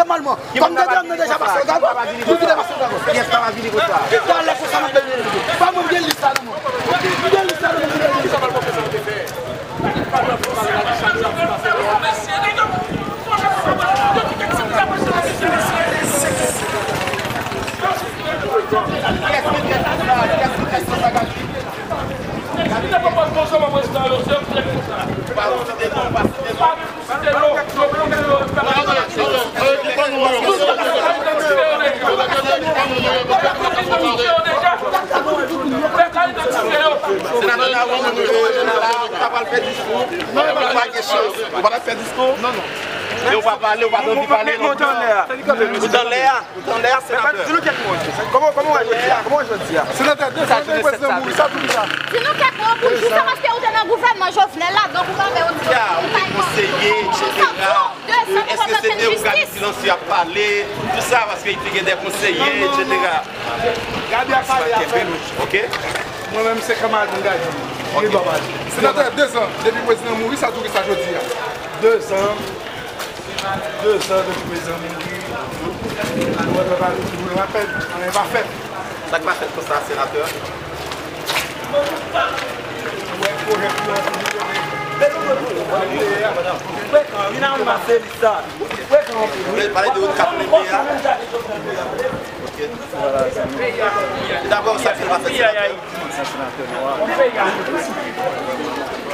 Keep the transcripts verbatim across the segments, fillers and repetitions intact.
Nòmalman, kòm te di m nan deja pase Otagon, nou kite pase Otagon. Kiyès k ap vini konsa? Talè konsa n ap vini. Pa mwen, m gen lis la nan men m. M gen lis la nan men m. Senatè Lawi, nou ta pral fè diskou. Nou pa gen chans. Nou pa t ap fè diskou. Non, non. E ou pa pale, ou pa t anvi pale non. Ou t anlè a. Ou t anlè a. Ou t anlè a, senatè. Di nou kèk mo. Kòman, kòman w wè jodi a? Kòman w wè jodi a? Senatè, desann, prezidan mouri, sa tou sa. Di nou kèk mo pou jou sa, paske ou te nan gouvènman Jovenel la, donk ou pa wè, ou di, ou pa konseye, etsetera. Èske se de ou Gaby Silencieux ap pale, tout sa, paske li te gen de konseye, etsetera. Gaby ap pale apre. Ok. Mwen menm, se kanmarad mwen, Gaby. Ok. Li pa pale. Senatè, dezan depi prezidan mouri, sa tou ki sa jodi a? Dezan. Dezan depi prezidan mouri. Nou wè pèp la toujou nan lapèn. Anyen pa fèt. Sa k pa fèt konsa, senatè? Ou wè pwojè ki yo toujou rele. Frekan, vin a yon mas se li sa. Frekan anpil, wi. Pale de wot kat mete a. Ok. Daprè ou, sa k fè l pa fèt, senatè?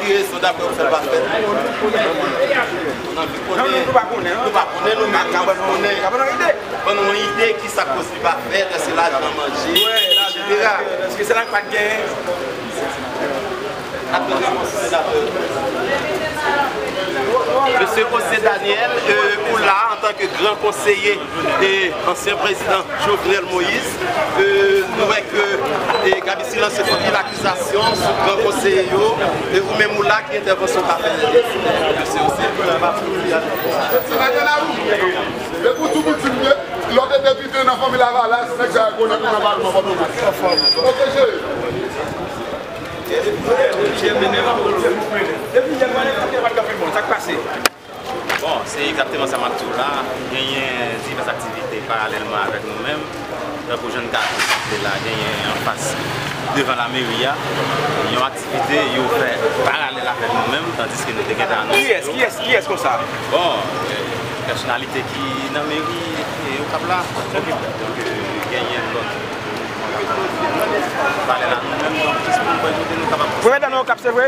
Ki rezon, daprè ou, fè l pa fèt? Nou anvi konnen. Nou pa konnen, nou menm, nou anvi konnen. Ban nou yon ide, kisa k koz li pa fèt, èske lajan manje, etsetera. Èske se la k pa t genyen? Mesye José Daniel, euh, ou la antanke gran konseye e ansyen prezidan Jovenel Moïse. Euh, nou wè ke, e, Gaby Silencieux fè anpil akizasyon sou gran konseye yo. E ou menm ou la, ki entèvansyon w ka fè, mesye José? Senatè Lawi, depi w tou piti, m te, lè w te depite nan fanmi Lavalas, nèg sa yo konnen ou nan palman Pòtoprens. Ok, cheri. Bon, se egzakteman sa m ap di w la. Genyen divès aktivite paralèlman avèk nou menm. Tankou jan n ka vizite la, genyen anfas devan lameri a, yon aktivite yo fè paralèl avèk nou menm, tandiske nou te gentan anonse yo. Kiyès, kiyès, kiyès konsa? Bon, pèsonalite ki nan meri e Okap la. Donk, genyen lòt. Pale la nou menm, donk, jis pou nou bay kote nou kapab. Premye dam nan Okap, se vre?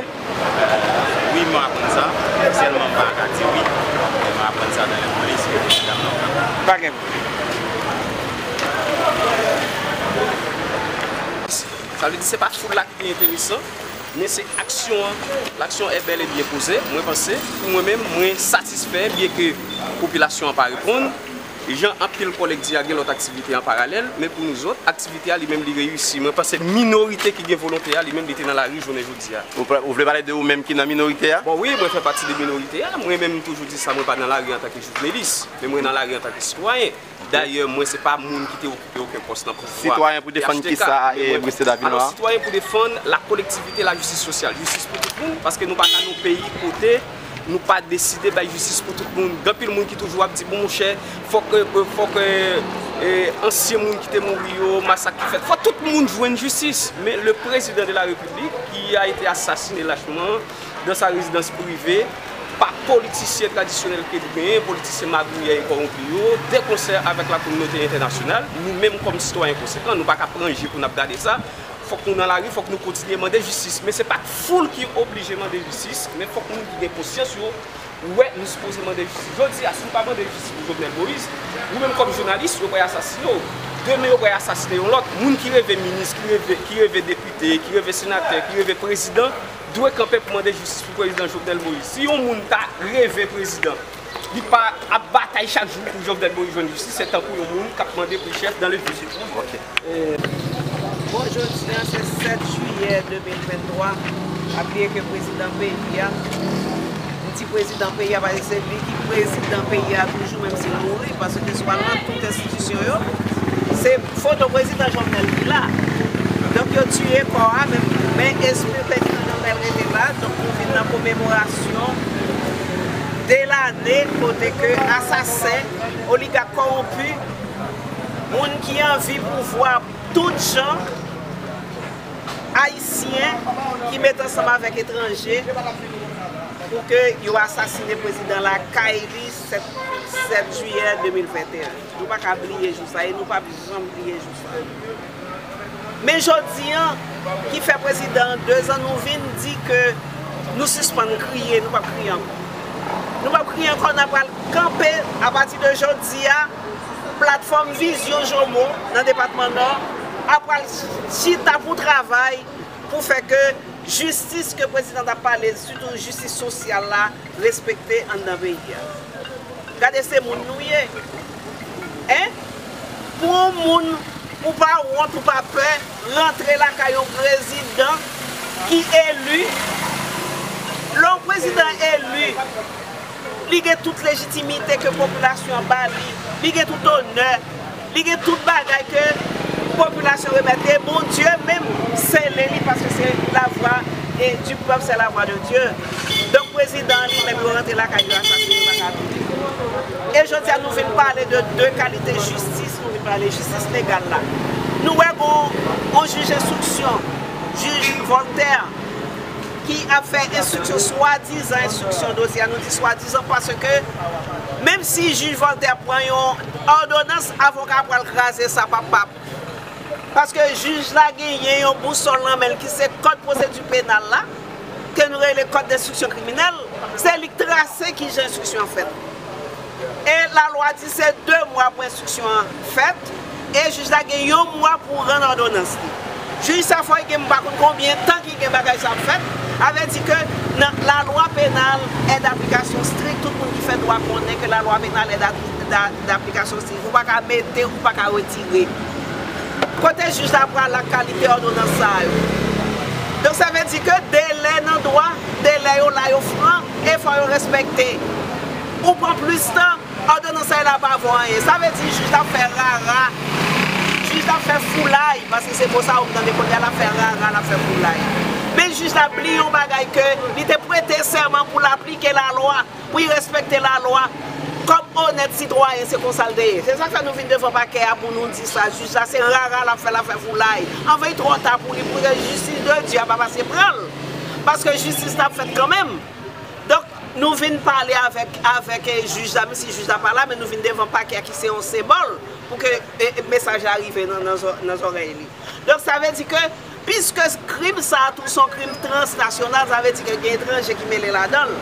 Wi, mwen aprann sa. Ofisyèlman, m pa ka di wi. Men mwen aprann sa nan lè polis ke premye dam nan Okap. Pa gen. Sa vle di, se pa foul la ki pi enteresan, men se aksyon an. L'action est bel et bien posée. Mwen panse, pou mwen menm, mwen satisfè, byenke popilasyon an pa reponn. Jan anpil kòlèg di a, gen lòt aktivite an paralèl, men pou nou zòt, aktivite a li menm li reyisi. Mwen panse minorite ki gen volonte a, li menm li te nan lari jounen jodi a. Ou pa, ou vle pale de ou menm ki nan minorite a? Bon, wi, mwen fè pati de minorite a. Mwen menm, m toujou di sa, mwen pa nan lari antanke jouvnelis, men mwen nan lari antanke sitwayen. Dayè, mwen se pa moun ki te okipe okenn pòs nan pouvwa. Sitwayen pou defann ki sa, e, Brice Davinois? Alò, sitwayen pou defann la kolektivite, la jistis sosyal, jistis pou tout moun, paske nou pa ka nan peyi kote nou pa deside bay jistis pou tout moun. Gen anpil moun ki toujou ap di, bon, monchè, fòk, euh, fòk, euh, euh, ansyen moun ki te mouri yo, masak ki fèt. Fòk tout moun jwenn jistis. Men le président de la République, qui a été assassiné lâchement dans sa résidence privée, pa politisyen tradisyonèl ke nou genyen, politisyen magouyè e kòwonpi yo, de konsè avèk la kominote entènasyonal, nou menm kòm sitwayen konsekan, nou pa ka pran je pou n ap gade sa. Fòk nou nan lari, fòk nou kontinye mande jistis. Men se pa foul ki oblije mande jistis, men fòk moun ki gen konsyans yo wè nou sipoze mande jistis. Jodi a, si nou pa mande jistis pou Jovenel Moïse, ou menm kòm jounalis, yo pral asasine w. Demen, yo pral asasine yon lòt. Moun ki reve minis, ki reve, ki reve depite, ki reve senatè, ki reve prezidan, dwe kanpe pou mande jistis pou prezidan Jovenel Moïse. Si yon moun ta reve prezidan, li pa ap batay chak jou pou Jovenel Moïse jwenn jistis, se tankou yon moun k ap mande pou chèf dans le vieux. Ok. Bon, jodi a se sèt jiyè de mil venntwa. Pa bliye ke prezidan peyi a, m di prezidan peyi a, paske se li ki prezidan peyi a toujou, menm si l mouri, paske swa nan tout enstitisyon yo, se foto prezidan Jovenel ki la. Donk, yo tiye kò a, men, men espri prezidan Jovenel rete la. Donk, nou vin nan komemorasyon De lane kote ke asasen, oligak kòwonpi, moun ki anvi pouvwa tout jan, ayisyen ki met ansanm avèk etranje pou ke yo asasinen prezidan lakay li sèt, sèt jiyè de mil venteyen. Nou pa ka bliye jou sa e nou p ap janm bliye jou sa. Men jodi an, ki fè prezidan an dezan, nou vin di ke nou sispann kriye, nou p ap kriye ankò. Nou p ap kriye ankò, n ap pral kanpe apati de jodi a, platfòm Vizyon Jomo nan depatman Nò ap pral chita pou travay pou fè ke jistis ke prezidan t ap pale, sitou jistis sosyal la, respekte anndan peyi a. Gade se moun nou ye. Hein? Pou yon moun, ou pa wont, ou pa pè, rantre lakay yon prezidan ki eli. Lè yon prezidan eli, li gen tout lejitimite ke popilasyon an ba li, li gen tout onè, li gen tout bagay ke popilasyon remèt li. E Bondye menm sele li paske se la voix et du peuple, c'est la voix de Dieu. Donk prezidan an li menm yo rantre lakay yo asasinen, pa ka touye. E jodi a nou vin pale de de kalite jistis, nou vin pale jistis legal la. Nou wè gon, gon jij enstriksyon, jij Voltaire, ki ap fè enstriksyon, swadizan enstriksyon dosye a, nou di swadizan paske menm si jij Voltaire pran yon òdonans, avoka pral kraze sa pap pap. Paske jij la genyen yon bousòl nan men l ki se kòd pwosedi penal la, ke nou rele kòd denstriksyon kriminèl, se li k trase kijan enstriksyon an fèt. E lalwa di se de mwa pou enstriksyon an fèt, e jij la gen yon mwa pou rann òdonans li. Jij sa fò l gen m pa konn konbyen tan ki gen bagay sa ap fèt, sa vle di ke nan lalwa penal, è daplikasyon strik, tout moun ki fè dwa konnen ke lalwa penal è da- da- daplikasyon strik, ou pa ka mete, ou pa ka retire. Kote jij la pral ak kalite òdonans sa yo? Donk sa vle di ke delè nan dwa, delè yo la, yo fran e fò yo respekte. Ou pran plis tan, òdonans sa yo la pa vo anyen. Sa vle di jij la ap fè rara, jij la ap fè foulay, paske se mo sa yo m tande kounye a, l ap fè rara, l ap fè foulay. Men jij la bliye yon bagay ke li te prete sèman pou l aplike lalwa, pou l respekte lalwa. Kòm onèt sitwayen, se konsa l te ye. Se sa k fè nou vin devan pakè a pou nou di sa. Jij la, se rara l ap fè, l ap fè foulay. Anvan li twò ta pou li, pou ke jistis de Dye a pa pase pran l. Paske jistis la ap fèt kanmenm. Donk, nou vin pale avèk, avèk, eh, jij la, menm si jij la pa la, men nou vin devan pakè a ki se yon senbòl pou ke, eh, eh, mesaj la rive nan, nan zò- nan zòrèy li. Donk, sa vle di ke, piske krim sa a tou se yon krim transnasyonal, sa vle di ke gen etranje ki mele ladan l.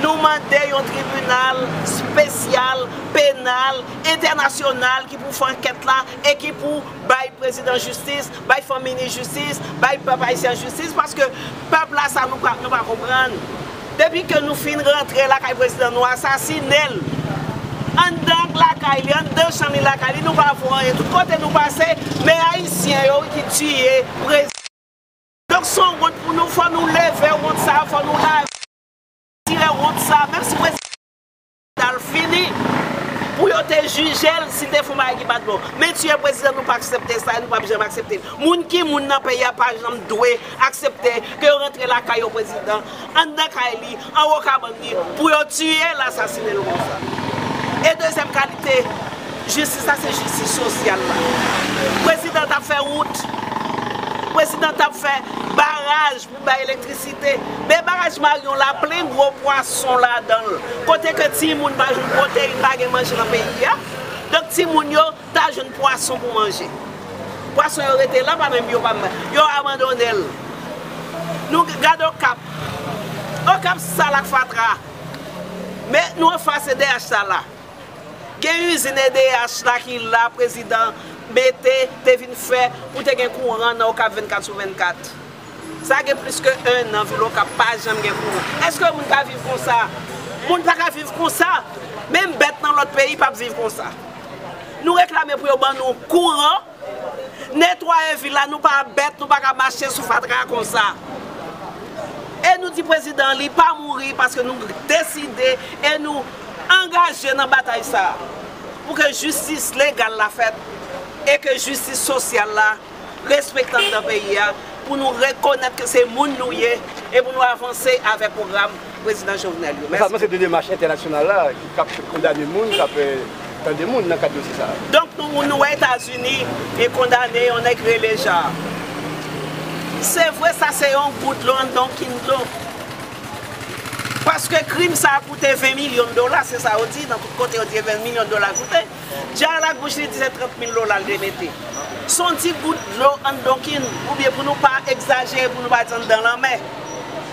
Nou mande yon tribinal espesyal, penal, entènasyonal ki pou fè ankèt la e ki pou bay prezidan jistis, bay fanmi li jistis, bay pèp ayisyen jistis, paske pèp la sa nou pa, nou pa konprann. Depi ke nou fin rantre lakay prezidan, nou asasinen l. Anndan lakay li, anndan chanm li lakay li, nou pa vo anyen. Tout kote nou pase, men ayisyen yo wi ki tiye prezidan. Donk se yon wont pou nou, fò nou leve wont sa, fò nou lave, tire wont sa, menm si prezidan al fini, pou yo te jije l si l te fè yon bagay ki pa t bon. Men tiye prezidan, nou pa aksepte sa, e nou p ap janm aksepte l. Moun ki moun nan peyi a pa janm dwe aksepte ke yo rantre lakay yon prezidan, anndan kay li, anwo kabann li, pou yo tiye l, asasinen l konsa. E dezyèm kalite jistis la, se jistis sosyal la. Prezidan t ap fè wout, prezidan t ap fè baraj pou bay elektrisite. Men baraj Maryon la plen gwo pwason ladan l. Kote ke timoun pa jwenn pwoteyin, pa gen manje nan peyi a. Donk timoun yo ta jwenn pwason pou manje. Pwason yo rete la, pa menm yo pa, yo abandone l. Nou gade Okap. Okap sal ak fatra. Men nou anfas E D H sa la. Gen izin E D H la ki la, prezidan mete, te vin fè pou te gen kouran nan Okap vennkat sou vennkat. Sa gen plis ke en an, vil Okap pa janm gen kouran. Èske moun ka viv konsa? Moun pa ka viv konsa. Menm bèt nan lòt peyi p ap viv konsa. Nou reklame pou yo ban nou kouran, netwaye vil la, nou pa bèt, nou pa ka mache sou fatra konsa. E nou di prezidan li pa mouri paske nou deside e nou angaje nan batay sa a pou ke jistis legal la fèt e ke jistis sosyal la respekte anndan peyi a, pou nou rekonèt ke se moun nou ye e pou nou avanse avèk pwogram prezidan Jovenel yo. Mèsi. Sa se de demach entènasyonal la ki k ap kondane moun, k ap, eh, tande moun nan kad dosye sa a. Donk, nou, nou wè Etazini, e kondane yon nèg rele Jar. Se vre, sa se yon gout dlo anndan yon kin dlo. Paske krim sa a koute ven milyon dola, se sa yo di, nan tout kote yo di ven milyon dola koute. Jar la ak bouch li di se trant mil dola l te mete. Se yon ti gout dlo anndan yon kin, oubyen pou nou pa egzajere, pou nou pa di anndan lanmè.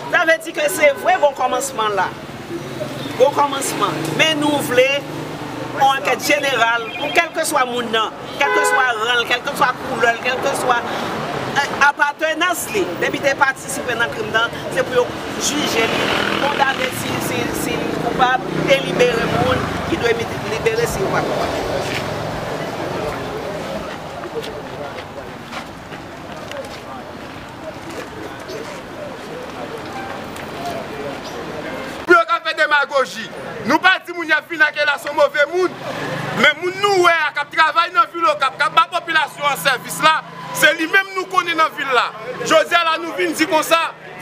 Sa vle di ke se vre gon kòmansman la. Gon kòmansman. Men nou vle yon ankèt jeneral pou kèlkeswa moun nan, kèlkeswa ran l, kèlkeswa koulè l, kèlkeswa, eh, apatenans li. Depi te patisipe nan krim nan, se pou yo jije li, kondane si, si, si li koupab, e libere moun ki dwe mi-, libere si yo pa koupab. Pou yo ka fè demagoji. Nou pa di moun y ap vin ak la se yon move moun. Men moun nou wè a k ap travay nan vil Okap, k ap ba popilasyon an sèvis la, se li menm nou konnen nan vil la. Jodi a la nou vin di konsa,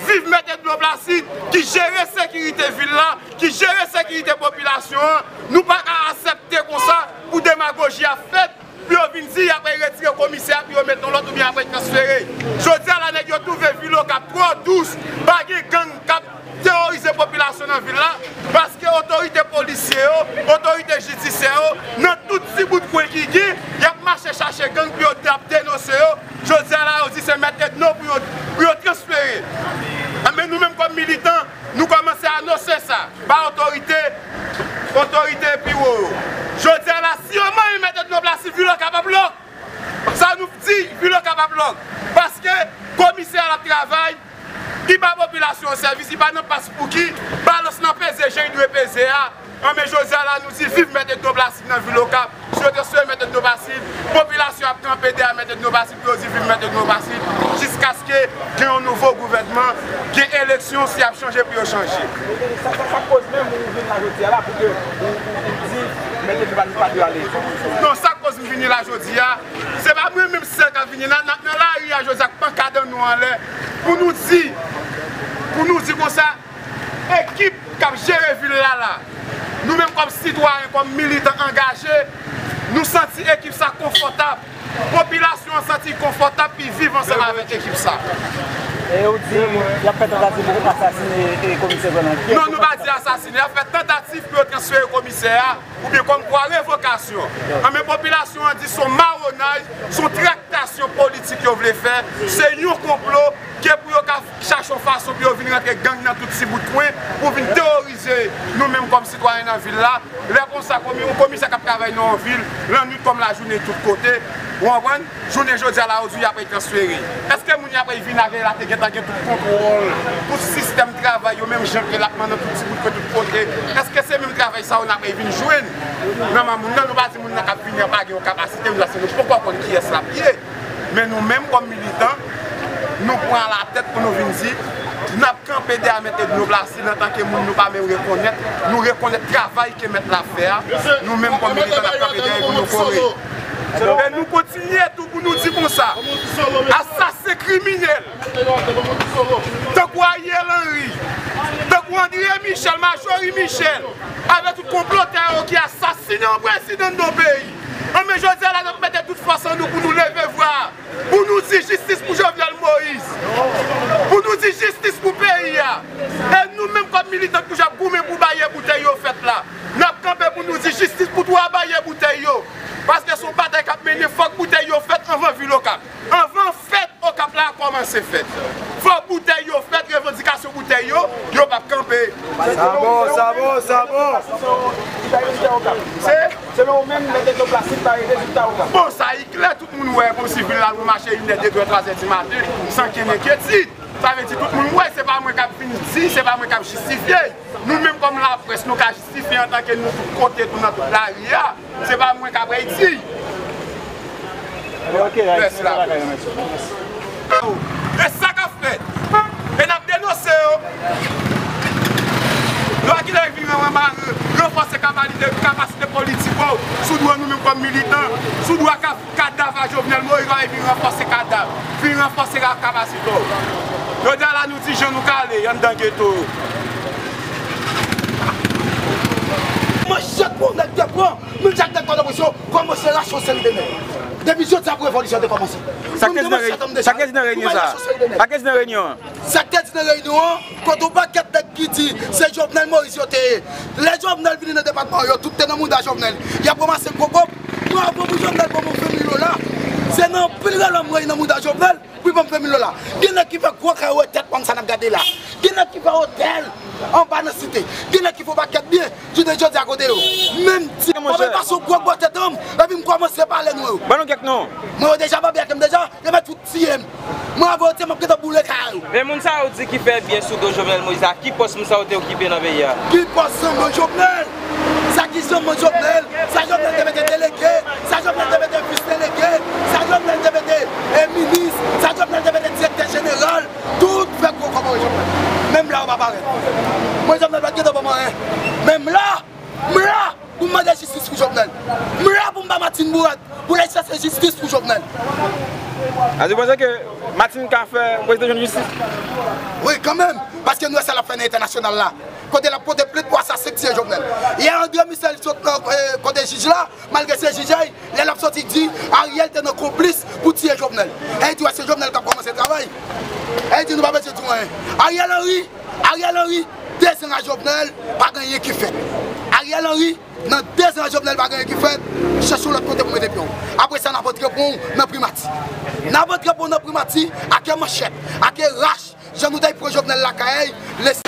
viv Mèt Edno Placide ki jere sekirite vil la, ki jere sekirite popilasyon an. Nou pa ka aksepte konsa pou demagoji ap fèt. Pou yo vin di y ap retire komisè a, pou yo mete yon lòt oubyen y ap transfere. Jodi a la, nèg yo twouve vil Okap twò dous, pa gen gang k ap teworize popilasyon nan vil la, paske otorite polisye yo, otorite jidisyè yo, nan tout ti bout kwen ki gen, y ap mache chache gang pou yo t ap denonse yo. Jodi a la, yo di se Mèt Edno pou yo, pou yo transfere. Enben, nou menm kòm militan, nou kòmanse anonse sa ba otorite, otorite pi wo yo. Jodi a la, si yo manyen Mèt Edno Placide, vil Okap ap lòk. Sa nou di, vil Okap ap lòk. Paske komisè a l ap travay, li ba popilasyon an sèvis, li pa nan pas Pouki, balans nan peze jan li dwe peze a. Enben, jodi a la, nou di viv Mèt Edno Placide nan vil Okap. Si yo transfere Mèt Edno Placide, popilasyon ap kanpe dèyè Mèt Edno Placide pou yo di viv Mèt Edno Placide, jiskaske gen yon nouvo gouvènman, gen eleksyon, si y ap chanje pou yo chanje. Sa, sa, sa koz menm ou vin la jodi a la pou ke ou, ou, ou di Mèt Edno Placide pa dwe ale? Non, sa koz m vini la jodi a, se pa mwen menm sèl k ap vini la, n ap nan lari a jodi a ak pankad an nou anlè, pou nou di, pou nou di konsa, ekip k ap jere vil la la, nou menm kòm sitwayen, kòm militan angaje, nou santi ekip sa konfòtab. Popilasyon an santi konfòtab pou l viv ansanm avèk ekip sa. E ou di y ap fè tantativ pou asasine, e, komisè Jean Landy. Non, nou pa di asasine, y ap fè tantativ pou yo transfere komisè a, oubyen kòmkwa revokasyon. Enben, popilasyon an di se yon mawonaj, se yon traktasyon politik yo vle fè, se yon konplo ke pou yo ka chache yon fason pou yo vin rantre gang nan tout ti bout kwen, pou vin teworize nou menm kòm sitwayen nan vil la. Lè konsa, komi-, yon komisè k ap travay nan yon vil, lannwit kòm lajounen tout kote, ou konprann? Jounen jodi a la, yo di y ap transfere. Èske moun y ap vin avè l la te gentan gen tout kontwòl, tout sistèm travay yo, menm jan ke l ap manyen tout ti bout kwen tout kote? Èske se menm travay sa yo n ap vin jwenn nan men moun nan? Nou pa di moun nan k ap vini an pa gen yon kapasite, nou, paske nou poko konn kiyès l ap ye. Men nou menm kòm militan, nou pran alatèt pou nou vin di, n ap kanpe dèyè Mèt Edno Placide antanke moun nou pa menm rekonèt. Nou rekonèt travay ke mèt la ap fè a. Nou menm kòm militan, n ap kanpe dèyè pou nou kore. E nou kontinye tou pou nou di konsa, asasen kriminèl, tankou Ariel Henry, tankou André Michel, Marjorie Michel, avèk tout konplotè yo ki asasinen yon prezidan nan yon peyi. Enben, jodi a la, n ap mete tout fòs an nou pou nou leve vwa, pou nou di jistis pou Jovenel Moïse, pou nou di jistis pou peyi a. E nou menm kòm militan ki toujou ap goumen pou barye boutèy yo fèt la, n ap kanpe pou nou di jistis pou twa barye boutèy yo. Paske se yon batay k ap mennen, fòk boutèy yo fèt anvan vil Okap. Anvan fèt Okap la kòmanse fèt. Fò boutèy yo fèt, revandikasyon boutèy yo, yo p ap kanpe. Sa bon, sa bon, sa bon. Se selon ou menm, Mèt Edno Placide pa gen rezilta Okap. Bon, sa e klè, tout moun wè, kòmsi vil la nou mache inè, de, trwa zè di maten, san kenn enkyetid. Sa vle di tout moun wè, se pa mwen k ap vin di, se pa mwen k ap jistifye. Nou menm kòm laprès, nou ka jistifye antanke nou tout kote tou nan tout lari a. Se pa mwen k ap redi. Mèsi la. E sa k ap fèt? E n ap denonse yo. Lwa ki lè vin ran-, ran-, ranfòse kapasite, kapasite politik ou sou dwa nou menm kòm militan, sou dwa ka-, kadav a Jovenel Moïse, w ap vin ranfòse kadav, vin ranfòse ka-, kapasite w. Jodi a la nou di jan nou ka ale anndan geto yo. Jòt pran, nèg te pran, menm jan nèg pa nan presyon, kòmanse rache yon seri de nèg. Depi jodi a pou revolisyon te kòmanse. Sa k te di nan reyinyon sa? Sa k te di nan reyinyon an? Sa k te di nan reyinyon an, kote yon pakèt nèg ki di se Jovenel Moïse yo te ye. Lè Jovenel vini nan depatman yo, tout te nan mouda Jovenel. Y ap ranmase gwo kòb. Bravo pou Jovenel, ban mwen ven mil dola. Se nan anpil rèl mwen nan mouda Jovenel. Wi, ban m ven mil dola. Gen nèg ki fè gwo kay wè tèt bann sa n ap gade la. Gen nèg ki fè otèl anba nan site. Gen nèg ki fè yon pakèt byen. Jounen jodi a kote yo. Menm ti. Mwen pase yon gwo bò tèt anm. Epi m kòmanse pale nou yo. Ban nou kèk non. Mwen yo deja babye ak m deja. Yo mèt fout tiye m. Mwen avè yo te m ap gentan boule kay yo. Men moun sa yo di ki fè byen sou do Jovenel Moïse a, ki pòs moun sa yo te okipe nan peyi a? Ki pòs zanman Jovenel? Sa ki zanman Jovenel? Sa Jovenel te mete delege? Sa Jovenel te mete vis delege? Sa Jovenel te mete, e, minis? Sa Jovenel te mete direktè jeneral? Tout fè gwo kòb anba Jovenel. Menm la yo pa parèt. Mwen Jovenel pa t gentan ban m anyen. Menm la, m la pou m mande jistis pou Jovenel. M la pou m ba Martine bourad pou l al chèche jistis pou Jovenel. A, ou panse ke Martine ka fè prezidan jwenn jistis? Wi, kanmenm, paske nou wè sa l ap fè nan entènasyonal la. Kote l ap pote plent pou asasen k tiye Jovenel. Yè André Michel sot nan, eh, kote jij la, malgre se jij la, lè l ap soti di Ariel te nan konplis pou tiye Jovenel. E di, wè, se Jovenel k ap kòmanse travay. E di, nou pa bezwen di anyen. Ariel Henry, Ariel Henry, dezan a Jovenel, pa gen anyen ki fèt. Ariel Henry, nan dezan a Jovenel, pa gen anyen ki fèt, chèche yon lòt kote pou mete pye w. Apre sa, n ap antre pran w nan primati. N ap antre pran w nan primati, ake manchèt, ake rach, jan nou t al pran Jovenel lakay, lese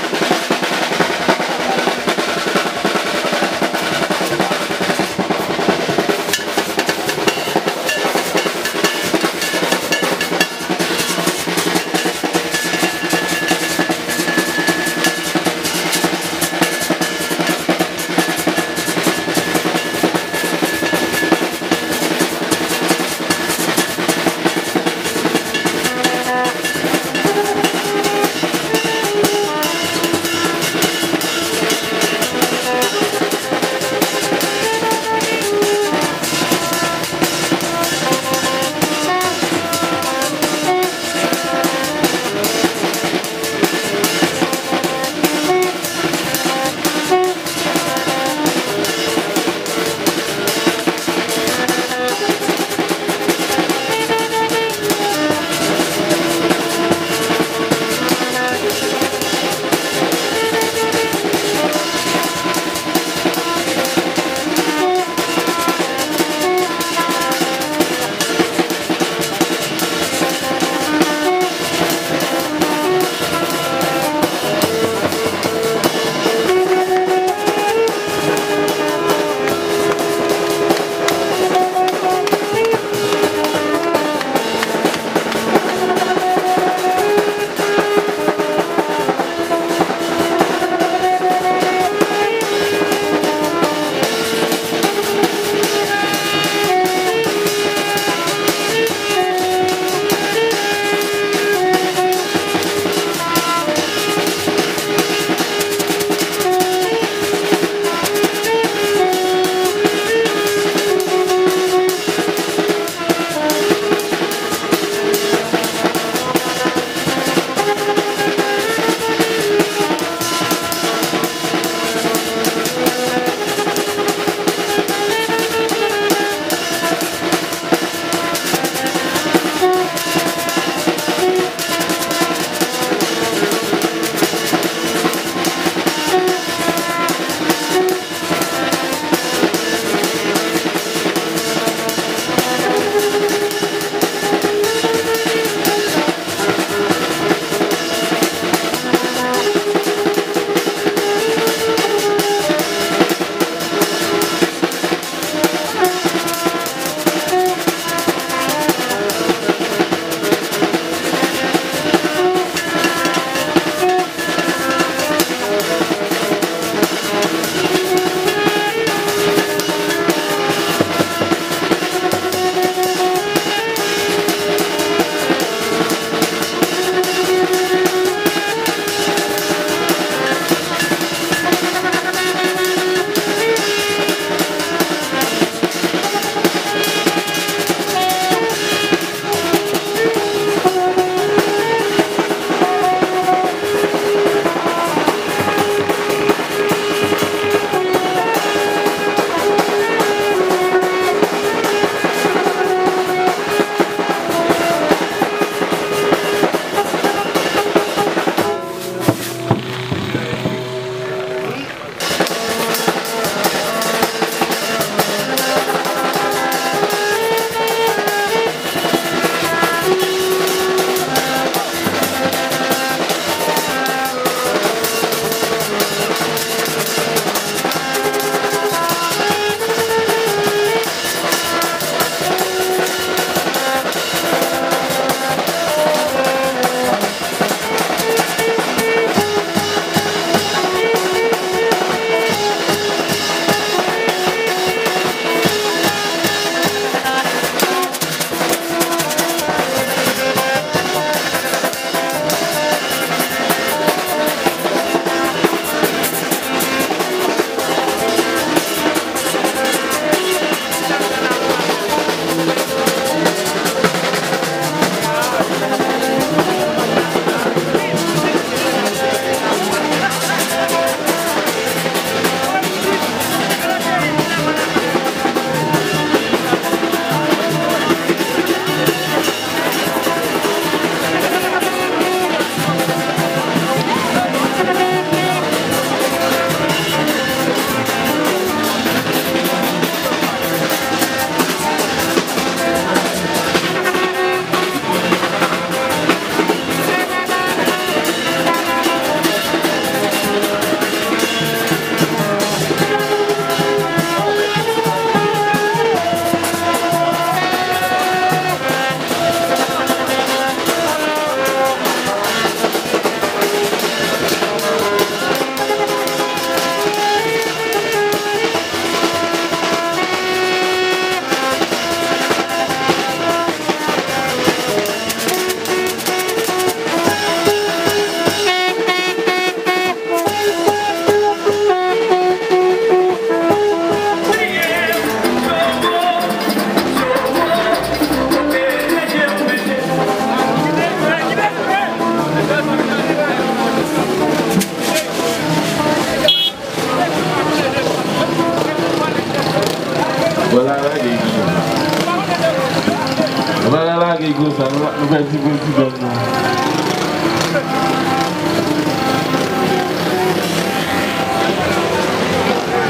Nou pa ka lage konsa, nou, nou pèdi prezidan nou.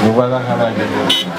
Nou pa ka lage konsa.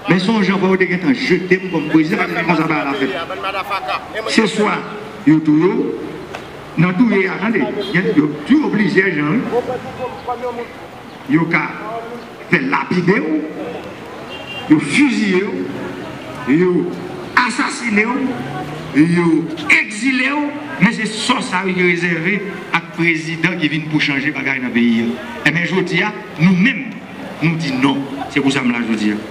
Men se yon jan fò yo te gentan jete m kòm prezidan, paske se konsa bagay la fèt. Se swa yo touye w, nan touye a, tande, gen, yo touye w plizyè jan, wi. Yo ka fè lapide w, yo fiziye w, yo asasine w, yo egzile w, men se sò sa yo ki rezève ak prezidan ki vin pou chanje bagay nan peyi a. Enben, jodi a, nou menm, nou di non. Se pou sa m la jodi a.